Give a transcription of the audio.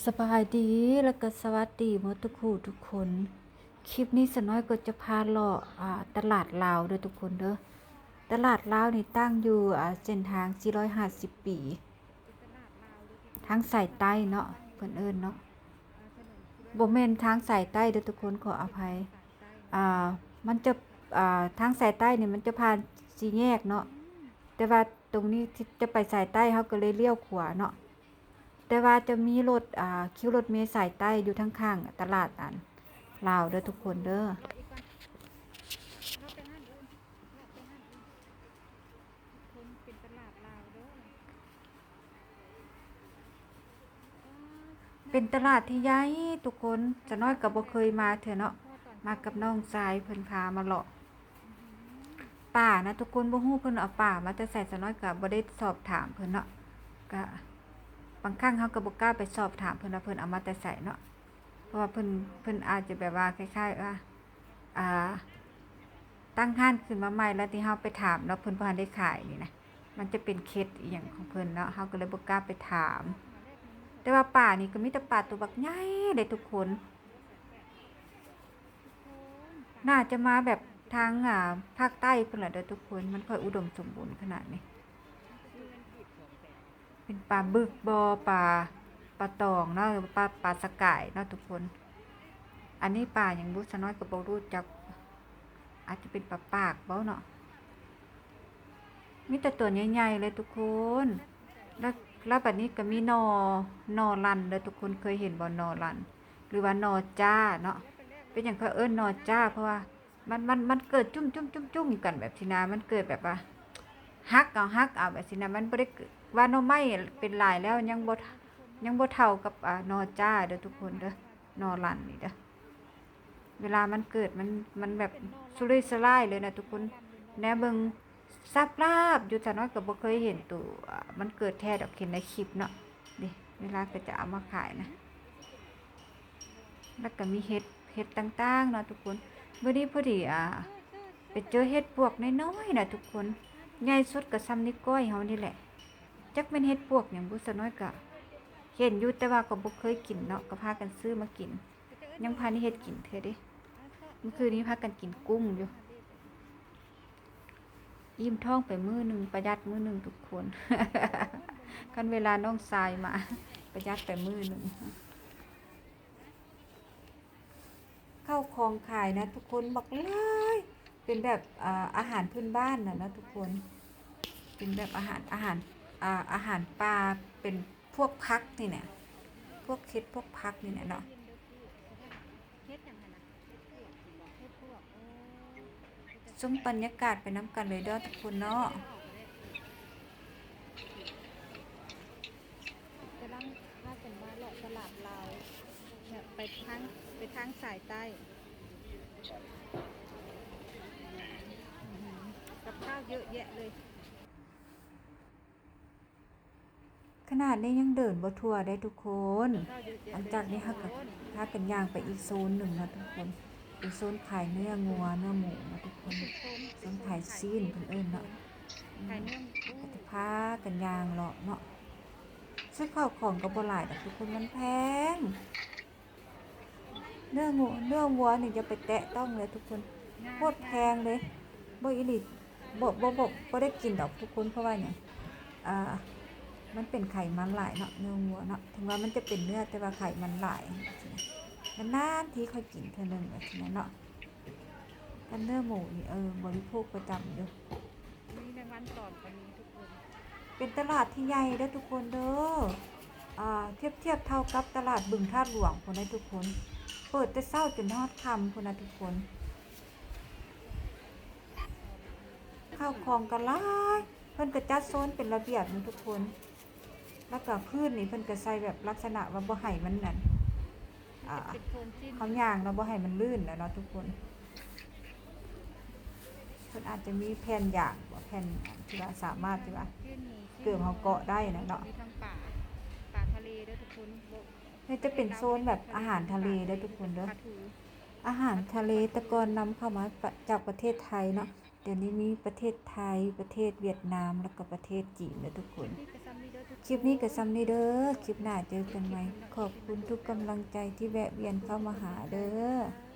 ສະບາຍດີ ແລ້ວກໍສະຫວັດດີໝົດທຸກຜູ້ທຸກຄົນ. ຄລິບນີ້ສາວນ້ອຍກໍຈະພາເລາະ ອ່າ ຕະຫຼາດລາວເດີທຸກຄົນເດີ. ຕະຫຼາດລາວນີ້ຕັ້ງຢູ່ ອ່າ ເສັ້ນທາງສີ່ຮ້ອຍຫ້າສິບປີ ທາງສາຍໃຕ້ເນາະ ເພິ່ນເອີ້ນເນາະ. ບໍ່ແມ່ນທາງສາຍໃຕ້ເດີທຸກຄົນ ຂໍອະໄພ. ອ່າ ມັນຈະ ອ່າ ທາງສາຍໃຕ້ນີ້ມັນຈະຜ່ານສີ່ແຍກເນາະ, ແຕ່ວ່າຕົງນີ້ທີ່ຈະໄປສາຍໃຕ້ ເຮົາກໍເລີຍລ້ຽວຂວາເນາະ. ແຕ່ວ່າຈະມີລົດ ອ່າ ຄິວລົດເມສາຍໃຕ້ຢູ່ທາງຂ້າງຕະຫຼາດ ອັນ ລາວເດີທຸກຄົນເດີ. ເປັນຕະຫຼາດທີ່ໃຫຍ່ທຸກຄົນ, ສາວນ້ອຍກໍບໍ່ເຄີຍມາເທື່ອເນາະ, ມາກັບນ້ອງຊາຍເພິ່ນພາມາເລາະ. ປານະທຸກຄົນ ບໍ່ຮູ້ເພິ່ນເອົາປາມາແຕ່ໃສ, ສາວນ້ອຍກໍບໍ່ໄດ້ສອບຖາມເພິ່ນເນາະ. ກະບາງຄັ້ງເຮົາກໍບໍ່ກ້າໄປສອບຖາມເພິ່ນວ່າເພິ່ນເອົາມາແຕ່ໃສເນາະ, ເພາະວ່າເພິ່ນ ເພິ່ນອາດຈະແບບວ່າຄ້າຍໆວ່າ ອ່າ ຕັ້ງຮ້ານຂຶ້ນມາໃໝ່ ແລ້ວທີ່ເຮົາໄປຖາມເນາະ ເພິ່ນບໍ່ທັນໄດ້ຂາຍນີ້ນະ, ມັນຈະເປັນເຂດອີ່ຫຍັງຂອງເພິ່ນເນາະ, ເຮົາກໍເລີຍບໍ່ກ້າໄປຖາມ. ແຕ່ວ່າປານີ້ກໍມີແຕ່ປາຕົວບັກໃຫຍ່ເດ້ທຸກຄົນ. ໜ້າຈະມາແບບທາງ ອ່າ ພາກໃຕ້ພຸ້ນລະເດີທຸກຄົນ, ມັນຄ່ອຍອຸດົມສົມບູນຂະໜາດນີ້. ເປັນປາບຶກບໍ ປາ ປາຕອງເນາະ ຫຼືປາ ປາສະກາຍເນາະທຸກຄົນ. ອັນນີ້ປາຫຍັງບຸ ສາວນ້ອຍກໍບໍ່ຮູ້ຈັກ, ອາດຈະເປັນປາປາກບໍເນາະ. ມີແຕ່ຕົວໃຫຍ່ໆເລີຍທຸກຄົນ. ແລ້ວ ແລ້ວບັດນີ້ກໍມີໜໍ່ ໜໍ່ລັນເດີທຸກຄົນ, ເຄີຍເຫັນບໍ່ໜໍ່ລັນ ຫຼືວ່າໜໍ່ຈ້າເນາະ? ເປັນຫຍັງເຂົາເອີ້ນໜໍ່ຈ້າ? ເພາະວ່າ ມັນ ມັນ ມັນເກີດຈຸ້ມໆໆກັນແບບຊີ້ນະ, ມັນເກີດແບບວ່າຫັກເອົາ ຫັກເອົາແບບຊີ້ນະ. ມັນບໍ່ໄດ້ ວ່າໜໍ່ໄມ້ເປັນຫຼາຍແລ້ວ ຍັງບໍ່ ຍັງບໍ່ເທົ່າກັບ ອ່າ ໜໍ່ຈ້າເດີທຸກຄົນເດີ, ໜໍ່ລັນນີ້ເດີ. ເວລາມັນເກີດ ມັນ ມັນແບບສຸລຸຍສະຫຼາຍເລີຍນະທຸກຄົນ. ແນວເບິ່ງ ສາບລາບຢູ່ ສາວນ້ອຍກໍບໍ່ເຄີຍເຫັນໂຕ ອ່າ ມັນເກີດແທ້ດອກ, ເຫັນໃນຄລິບເນາະ. ນີ້ ເວລາເຂົາຈະເອົາມາຂາຍນະ. ແລ້ວກໍມີເຫັດ ເຫັດຕ່າງໆເນາະທຸກຄົນ. ມື້ນີ້ພໍດີ ອ່າ ໄປເຈີເຫັດປວກນ້ອຍໆນະທຸກຄົນ, ໃຫຍ່ສຸດກໍຊ່ຳນິ້ວກ້ອຍເຮົານີ້ແຫຼະ. ຈັກແມ່ນເຫັດປວກຫຍັງບຸ ສາວນ້ອຍກໍເຫັນຢູ່ ແຕ່ວ່າກໍບໍ່ເຄີຍກິນເນາະ, ກໍພາກັນຊື້ມາກິນ. ຍັງບໍ່ທັນໄດ້ເຮັດກິນເທື່ອເດ້. ມື້ຄືນນີ້ພາກັນກິນກຸ້ງຢູ່. ອີ່ມທ້ອງໄປມື້ໜຶ່ງ ປະຢັດມື້ໜຶ່ງທຸກຄົນ. ຄັນເວລານ້ອງຊາຍມາ ປະຢັດໄປມື້ໜຶ່ງ. ເຂົ້າຂອງຂາຍນະທຸກຄົນ ບັກຫຼາຍ. ເປັນແບບ ອ່າ ອາຫານພື້ນບ້ານນະເນາະທຸກຄົນ. ເປັນແບບອາຫານ ອາຫານ ອ່າ ອາຫານປ່າ ເປັນພວກຜັກນີ້ນະ ພວກເຫັດ ພວກຜັກນີ້ນະເນາະ. ເຮັດຫຍັງຫັ້ນນະ? ເຮັດປວກ ເຮັດປວກ ໂອ້ ຊົມບັນຍາກາດໄປນຳກັນເລີຍເດີທຸກຄົນເນາະ. ກຳລັງພາກັນມາເລາະຕະຫຼາດລາວ ແບບໄປທາງ ໄປທາງສາຍໃຕ້. ກັບຂ້າວເຍອະແຍະເລີຍ. ຂະໜາດນີ້ຍັງເດີນບໍ່ທົ່ວເດ້ທຸກຄົນ. ຫຼັງຈາກນີ້ເຮົາກໍພາກັນຍ່າງໄປອີກໂຊນໜຶ່ງເນາະທຸກຄົນ, ເປັນໂຊນຂາຍເນື້ອງົວ ເນື້ອໝູເນາະທຸກຄົນ, ໂຊນຂາຍຊີ້ນເພິ່ນເອີ້ນເນາະ. ອືມ ກໍຈະພາກັນຍ່າງເລາະເນາະ. ຊື້ເຂົ້າຂອງກໍບໍ່ຫຼາຍດອກທຸກຄົນ, ມັນແພງ. ເນື້ອງ- ເນື້ອງົວນີ້ຢ່າໄປແຕະຕ້ອງເລີຍທຸກຄົນ, ໂຄດແພງເລີຍ. ບໍ່ອີ່ຫຼີ ບໍ່ ບໍ່ ບໍ່ ບໍ່ໄດ້ກິນດອກທຸກຄົນ. ເພາະວ່າຫຍັງ? ອ່າ ມັນເປັນໄຂມັນຫຼາຍເນາະ ເນື້ອງົວເນາະ. ເຖິງວ່າມັນຈະເປັນເນື້ອ ແຕ່ວ່າໄຂມັນຫຼາຍ. ນານໆທີຄ່ອຍກິນເທື່ອໜຶ່ງ ວ່າຊັ້ນເນາະ. ແຕ່ເນື້ອໝູນີ້ ເອີ ບໍລິໂພກປະຈຳຢູ່. ມີແມງວັນຕອມກໍມີທຸກຄົນ. ເປັນຕະຫຼາດທີ່ໃຫຍ່ເດີທຸກຄົນເດີ. ອ່າ ທຽບ ທຽບເທົ່າກັບຕະຫຼາດບຶງທາດຫຼວງພຸ້ນນະທຸກຄົນ. ເປີດແຕ່ເຊົ້າຈົນຮອດຄ່ຳພຸ້ນນະທຸກຄົນ. ເຂົ້າຂອງກໍຫຼາຍ, ເພິ່ນກໍຈັດໂຊນເປັນລະບຽບນະທຸກຄົນ. ແລ້ວກໍພື້ນນີ້ເພິ່ນກໍໃສ່ແບບລັກສະນະວ່າບໍ່ໃຫ້ມັນນັ້ນ ອ່າ ເຮົາຍ່າງເນາະ ບໍ່ໃຫ້ມັນລື່ນນະເນາະທຸກຄົນ. ເພິ່ນອາດຈະມີແຜ່ນຢາງ ແຜ່ນທີ່ວ່າສາມາດທີ່ວ່າເກີບເຮົາເກາະໄດ້ນະເນາະ. ມີທັງປາ ປາທະເລເດີທຸກຄົນ. ນີ້ຈະເປັນໂຊນແບບອາຫານທະເລເດີທຸກຄົນເດີ. ອາຫານທະເລແຕ່ກ່ອນນຳເຂົ້າມາຈາກປະເທດໄທເນາະ. ດຽວນີ້ມີປະເທດໄທ, ປະເທດຫວຽດນາມ ແລ້ວກໍປະເທດຈີນເດີທຸກຄົນ. ນີ້ກໍຊ່ຳນີ້ເດີ ຄລິບນີ້ກໍສ່ຳນີ້ເດີ້ ຄລິບໜ້າເຈີກັນໃໝ່. ຂອບຄຸນທຸກກຳລັງໃຈທີ່ແວະວຽນເຂົ້າມາຫາເດີ້.